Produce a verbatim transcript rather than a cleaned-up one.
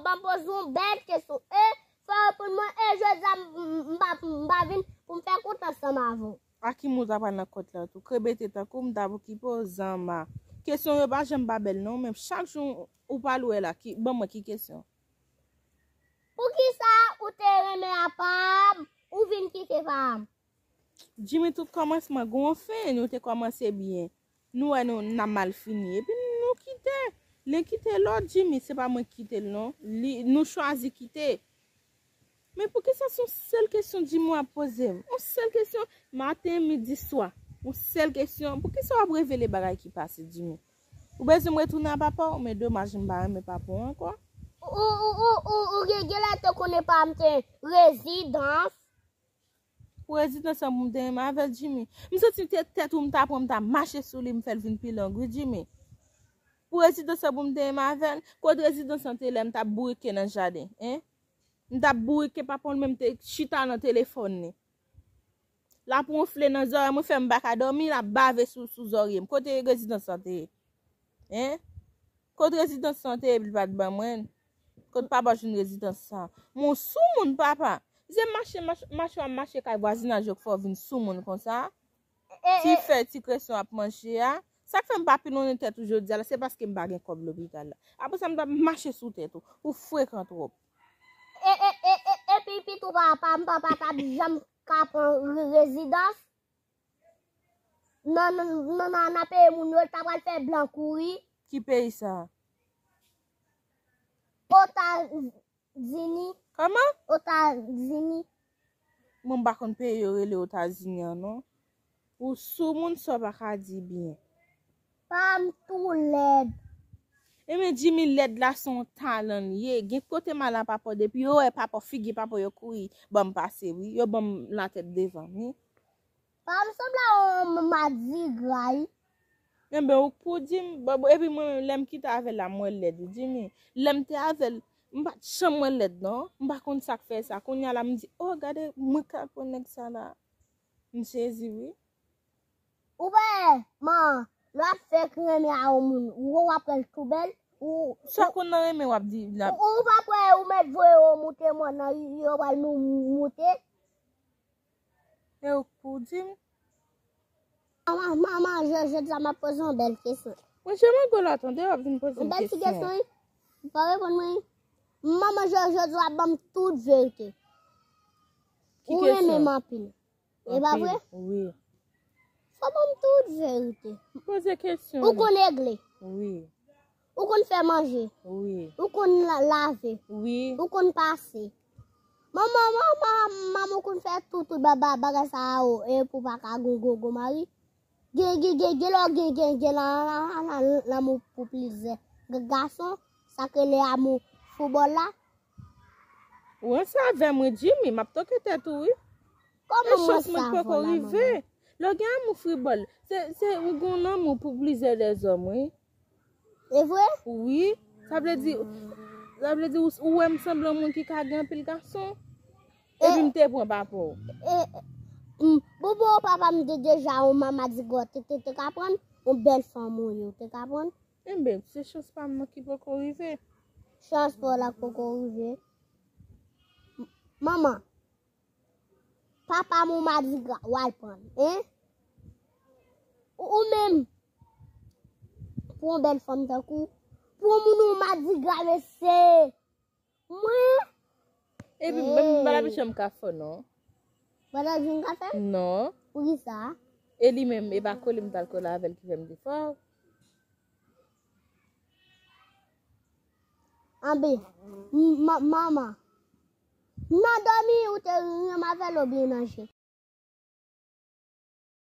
Ban m poze yon bèl kesyon. E, fò w reponn mwen, e jodi a m, m, m pa, m pa vin pou m fè kont ansanm avè w. A ki moun w ta pral nan kont la tou? Krebete tankou m ta okipe w, zanma. Kesyon yo pa janm pa bèl non, men chak jou ou pral wè la, ki, ban mwen ki kesyon. Poukisa ou te renmen a pa m, ou vin kite pa m? Jimmy, tout kòmansman gen yon fen, nou te kòmanse byen. Nou wè nou n ap mal fini. Epi nou kite. Len kite lòt, Jimmy, se pa mwen ki kite l non. Li, nou chwazi kite. Men poukisa se yon sèl kesyon Jimmy w ap poze m? Yon sèl kesyon, maten, midi, swa. Yon sèl kesyon. Poukisa w ap revele bagay ki pase, Jimmy? Ou bezwen m retounen a papa w, men domaj m pa renmen papa w ankò. Ou, ou, ou, ou, ou gen, gen lè te konnen pa m te rezidans. Pou rezidans lan pou m te renmen avè l, Jimmy. M santi te tèt ou m ta pran, m ta mache sou li, m fè l vin pi long, wi, Jimmy. Pou rezidans lan pou m te renmen avè l, kot rezidans lan te lè m t ap bourike nan jaden, en? M t ap bourike, papa w li menm te chita nan telefòn li. L ap wonfle nan zòrèy mwen, fè m pa ka dòmi, l ap bave sou, sou zòrye m. Kote rezidans lan te ye? En? Kot rezidans lan te ye, epi l pa t ban mwen? Kot papa w jwenn rezidans sa? Mon soumoun, papa. Se mache, mache, mache w ap mache kay vwazinaj yo k fè w vin soumoun konsa? Ti fè, ti kresyon w ap manje a. Sa k fè m pa pilonnen tèt ou jodi a la, se paske m pa gen kòb lopital la. Apre sa, m t ap mache sou tèt ou, ou frekan twòp. E, e, e, e, epi pitit ou papa m, papa t ap janm ka pran re-, rezidans. Nan, nan, nan, nan, nan peye moun yo, l ta pral fè blan kouri. Ki peyi sa? Otazini. Kòman? Otazini. Mwen m pa konn peyi yo rele Otazini an non. Ou soumoun sa w pa ka di byen. Pa m tou lèd. Ebyen, Jimmy, lèd la se yon talan l ye. Gen kote m al a papa w, depi yo wè papa w, figi papa w, yo kouri ban m pase, wi. Yo ban m latèt devan, wi. Pa m sanble a yon madigra, wi. Enben, ou k pou di m, bon, bon, epi mwen menm, lè m kite avè l la, m wè l lèd, wi, Jimmy. Lè m te avè l, m pa t janm wè l lèd, non. M pa konn sa k fè sa. Kounye a la, m di, oh, gade, mwen ka pran nèg sa la. M sezi, wi. Ou pa wè, man, lè w ap fèk renmen a yon moun, ou wè w ap wè l tou bèl, ou, sa konn nan renmen w ap di la. Ou, ou p ap wè ou mèt voye yo moute mòn nan, yo pral mou-, moute. E ou k pou di m? Manman, manman, jodi a m ap poze yon bèl kesyon. Mwen, je m'engueule, tande, w ap vin poze m kesyon. Yon bèl ti kesyon, wi. Ou pa reponn mwen, wi. Manman, jodi a w ap ban m tout verite. Ou renmen m anpil. E pa vre? Wi. Fò ban m tout verite. Poze kesyon. Ou konn regle? Wi. Ou konn fè manje? Wi. Ou konn la-, lave? Wi. Ou konn pase? Manman, manman, manman, ou konn fè tout, tout ba-, ba-, bagay sa a, o, e pou pa ka gon, gon, gon mari? Gen, gen, gen, gen lè w gen, gen, gen la, la, la, la, lanmou pou plizyè ga-, gason, sa k rele amou foubòl la. Ou ranse avè m wi, Jimmy, m ap toke tèt ou wi. Kòman mwen sa poko rive? Lè w gen amou foubòl, se, se ou gen lanmou pou plizyè dèzòm wi. E vre? Wi. Sa vle di, sa vle di ou, ou wè m sanble yon moun ki ka gen anpil gason? Epi m te pran papa w. E, m, bon, bon, papa m te deja yon manman di gò, te, te, te ka pran yon bèl fanm ou yo, te ka pran. Enben, se chans pa m nan ki poko rive. Chans pa w la k poko rive. M, manman, papa m yon madigra, w al pran l, en? Ou, ou menm, pou yon bèl fanm tankou, pou yon moun yon madigra, mesye. Mwen? Epi, m pa t ap janm ka fè w, non. Pandan di m ka fè? Non. Poukisa? E li menm, e pa kole m t al kole avè l ki fè m te fè w. Anben, m, ma-, manman, nan dòmi ou te renmen avè l oubyen nan je?